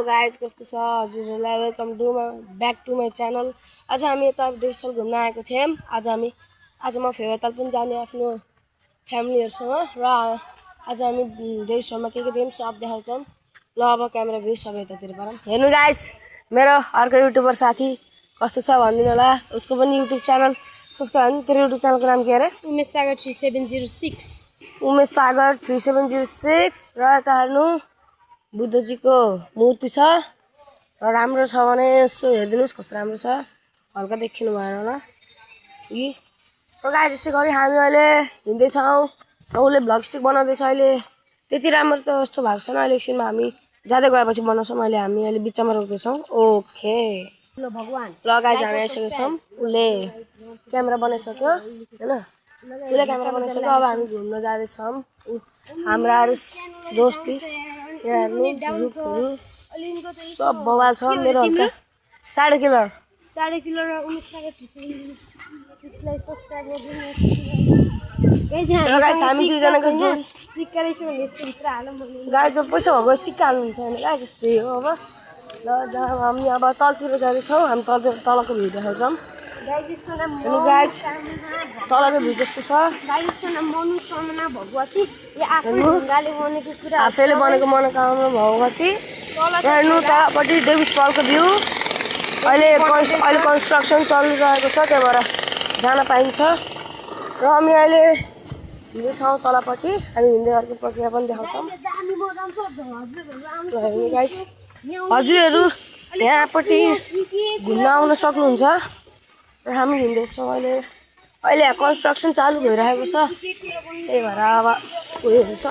Guys कस्तो छ हजुरहरूलाई welcome to back to my channel. आज हामी यता देवस्थल घुम्न आएको थियौँ। आज म फेवाताल पनि जाने आफ्नो फ्यामिलीहरूसँग र आज हामी देवस्थलमा के दियौँ सब देखाउँछौँ। ल अब क्यामेरा भ्यू सबै यतातिर पारौँ। हेर्नु गाइज मेरो अर्को युट्युबर साथी कस्तो छ भनिदिनु होला। उसको पनि युट्युब च्यानल सब्सक्राइब गर्नु। तेरो युट्युब च्यानलको नाम के अरे? उमेश सागर 3706। उमेश सागर 3706। र यता हेर्नु बुद्धजीको मूर्ति छ र राम्रो छ भने यसो हेरिदिनुहोस् कस्तो राम्रो छ। हल्का देखिनु भएन होला यी र गाइस यसै गरी हामी अहिले हिँड्दैछौँ र उसले भ्लग स्टिक बनाउँदैछ। अहिले त्यति राम्रो त जस्तो भएको छैन। अहिले एकछिनमा हामी जाँदै गएपछि बनाउँछौँ। अहिले हामी अहिले बिचमा रोक्दैछौँ। ओके ल भगवान् ल गाइस हामी आइसकेको छौँ। उसले क्यामेरा बनाइसक्यो होइन। उसले क्यामेरा बनाइसक्यो। अब हामी घुम्न जाँदैछौँ हाम्रा दोस्ती रुखहरू सब बवाल छ। मेरो हल्का 1.5 किलो र 19 हामी दुईजनाको गाई जो पैसा भएको सिक्का हाल्नुहुन्छ भने गाई जस्तै हो। अब ल जहाँ हामी अब तलतिर जाँदैछौँ। हामी तलको भ्यू देखाउँछौँ। तलको भ्यू जस्तो छ। आफैले बनेको मनोकामना भगवती। हेर्नु तलपट्टि देवीस्थलको भ्यू। अहिले कन्स्ट्रक्सन चलिरहेको छ त्यही भएर जान पाइन्छ। र हामी अहिले हिँड्दैछौँ तलपट्टि। हामी हिँड्दै अर्को प्रक्रिया पनि देखाउँछौँ। हजुरहरू यहाँपट्टि घुम्न आउन सक्नुहुन्छ। र हामी हिँड्दैछौँ अहिले यहाँ कन्स्ट्रक्सन चालु भइरहेको छ त्यही भएर अब उयो हुन्छ।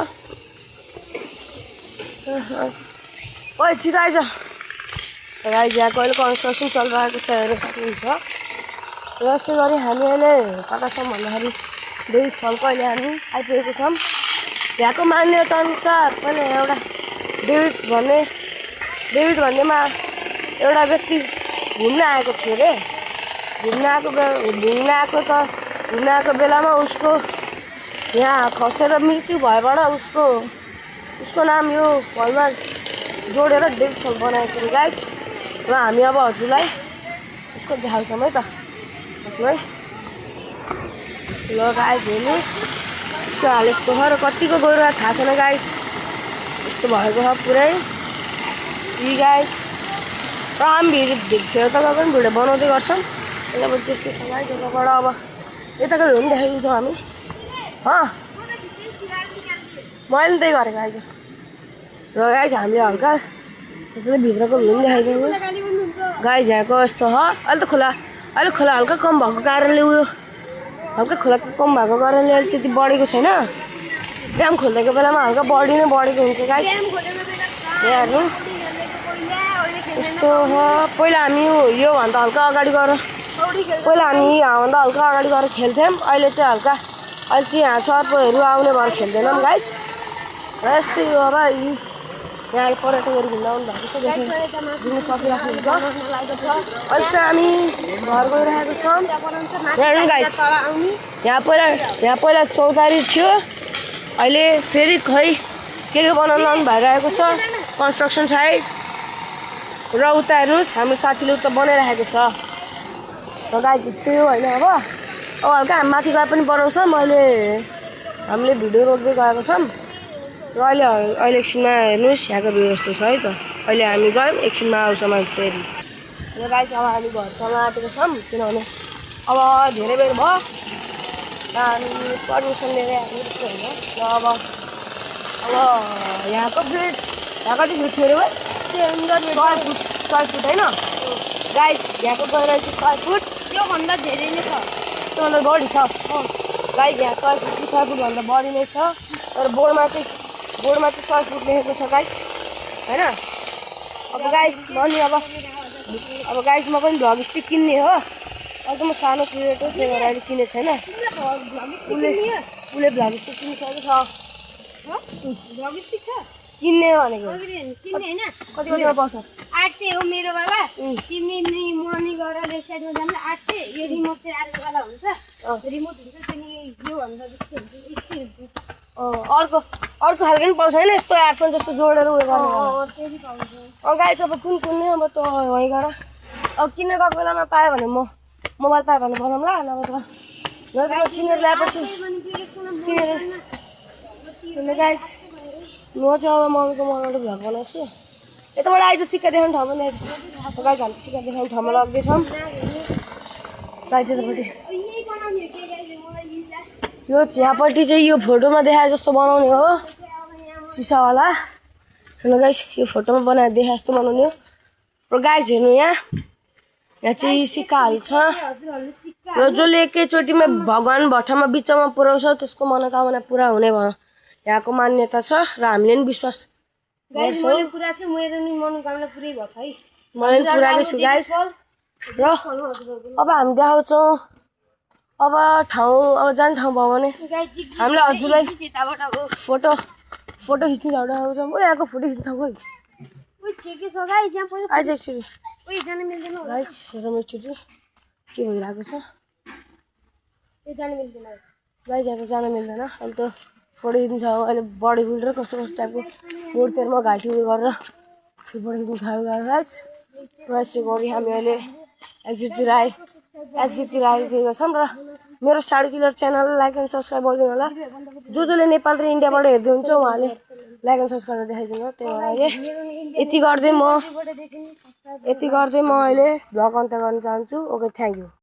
ओइ छिटो आइज गाइज यहाँको अहिले कन्स्ट्रक्सन चलिरहेको छ हेर्न सक्नुहुन्छ। र यसै गरी हामी अहिले कता छौँ भन्दाखेरि देवीस्थलको अहिले हामी आइपुगेको छौँ। यहाँको मान्यता अनुसार पहिला एउटा डेभिड भन्नेमा एउटा व्यक्ति घुम्न आएको थियो अरे। घुम्न आएको बेलामा उसको यहाँ खसेर मृत्यु भएबाट उसको नाम यो फलमा जोडेर देवस्थल बनाएको थियो गाइज। र हामी अब हजुरलाई यसको देखाउँछौँ है त है। ल गाइज हेर्नुहोस् यसको हाल यस्तो छ र कतिको गएर थाहा छैन गाइज। यस्तो भएको छ पुरै यी गाइज। र हामी फेरतलमा पनि भिडियो बनाउँदै गर्छौँ। यतापछि यस्तो छ गाइज। यताबाट अब यताको भ्यू पनि देखाइदिन्छौँ हामी। मैले त्यही गरेको आइज। र गाइज हामीले हल्का भित्रको भ्यू पनि देखाइदिनु गाइज। यहाँको यस्तो छ। अहिले खोला हल्का कम भएको कारणले हल्का खोला कम भएको कारणले अहिले त्यति बढेको छैन। ड्याम खोलेको बेलामा हल्का बढी नै बढेको हुन्छ गाइज। हेर्नु यस्तो छ। पहिला हामी योभन्दा हल्का अगाडि गएर खेल्थ्यौँ। अहिले चाहिँ यहाँ सर्पहरू आउने भएर खेल्दैनौँ गाइज। र यस्तै हो। अब यहाँ पर्यटकहरू घुम्न आउनु भएको छ दिनु सकिराख्नुहुन्छ। अहिले चाहिँ हामी घर गइरहेको छौँ। हेर्नु गाइज यहाँ पहिला चौतारी थियो। अहिले फेरि खै के बनाउनु लाउनु भइरहेको छ कन्स्ट्रक्सन साइड। र उता हेर्नुहोस् हाम्रो साथीले उता बनाइरहेको छ। र गाइज यस्तै हो होइन। अब हल्का हामी माथि गए पनि बनाउँछ। हामीले भिडियो रोक्दै गएको छौँ। र अहिले एकछिनमा हेर्नुहोस् यहाँको भ्यू यस्तो छ है त। अहिले हामी गयौँ एकछिनमा आउँछौँ फेरि। र गाइज अब हामी घरसम्म आँटेको छौँ किनभने अब धेरै बेर भयो र हामी पर्मिसन लिएर आएको जस्तो होइन। र अब यहाँको ब्रिड कति फिट थियो अरे 100 फुट होइन गाइज। यहाँको गहिराइ चाहिँ 100 फुट। त्योभन्दा धेरै नै छ। त्योभन्दा बढी छ गाइज। यहाँ 100 फुटभन्दा बढी नै छ। तर बोर्डमा चाहिँ 100 फुट लेखेको छ गाइज होइन। अब गाइज अब गाइज म पनि भ्लग स्टिक किन्ने हो। अहिले त म सानो क्रिएटर त्यही भएर अहिले किनेको छैन। उसले भ्लग स्टिक किनिसकेको छ। किन्ने भनेको कति पर्छ? 800 हो मेरो वाला। तिमी मर्निङ गएर लेफ्ट साइडमा जाँदा 800। यो रिमोट चाहिँ अर्को वाला हुन्छ। रिमोट हुन्छ त्यहाँदेखि यो भन्दा जस्तो हुन्छ यस्तै हुन्छ। अर्को अर्को खालको पनि पाउँछ होइन यस्तो एयरफोन जस्तो जोडेर उयो गर्ने त्यही पाउँछ गाइज अब कुन कुन अब त वहीँ गएर अब किन्न गएको बेलामा पायो भने म मोबाइल पायो भने बनाउँला नभए त किनेर ल्याएपछि किनेर गाइज म चाहिँ अब मम्मीको मनाउँदै भ्लग बनाउँछु यताबाट आइज सिक्का देखाउने ठाउँमा गाइज हामी सिक्का देखाउने ठाउँमा लग्दैछौँ गाइज यतापट्टि यो यहाँपट्टि चाहिँ यो फोटोमा देखाए जस्तो बनाउने हो सिसावाला हेर्नु गाइस यो फोटोमा बनाएर देखाए जस्तो बनाउने हो र गाइस हेर्नु यहाँ चाहिँ सिक्का हाल्छ र जसले एकैचोटिमा भगवान् भट्टामा बिचमा पुर्याउँछ त्यसको मनोकामना पुरा हुने भयो यहाँको मान्यता छ र हामीले पनि विश्वास मैले पुरा चाहिँ मेरो नि मनोकामना पुरै भएको छ है मैले पनि पुराकै छु गाइस र अब हामी देखाउँछौँ अब जाने ठाउँ भयो भने हामीले हजुरलाई फोटो खिच्नु जाउँछौँ ओ यहाँको फोटो खिच्नु ठाउँ खोइ आइज एकचोटि गाइस हेरौँ एकचोटि के भइरहेको छ गाइस यहाँ त जान मिल्दैन अहिले त फोटो खिच्नु थाल्यो अहिले बडी बिल्डर कस्तो कस्तो टाइपको मोडतेरमा घाँटी उयो गरेर फोटो खिच्नु थाल्यो गाइस प्रयास चाहिँ गरी हामी अहिले एक्जिटतिर आइपुगेका छौँ र मेरो साडी किलर च्यानललाई लाइक एन्ड सब्सक्राइब गरिदिनु होला जसले नेपाल र इन्डियाबाट हेर्दै हुन्छ उहाँले लाइक एन्ड सब्सक्राइब देखाइदिनु हो त्यही भएर अहिले यति गर्दै म अहिले भ्लग अन्त्य गर्न चाहन्छु ओके थ्याङ्क यू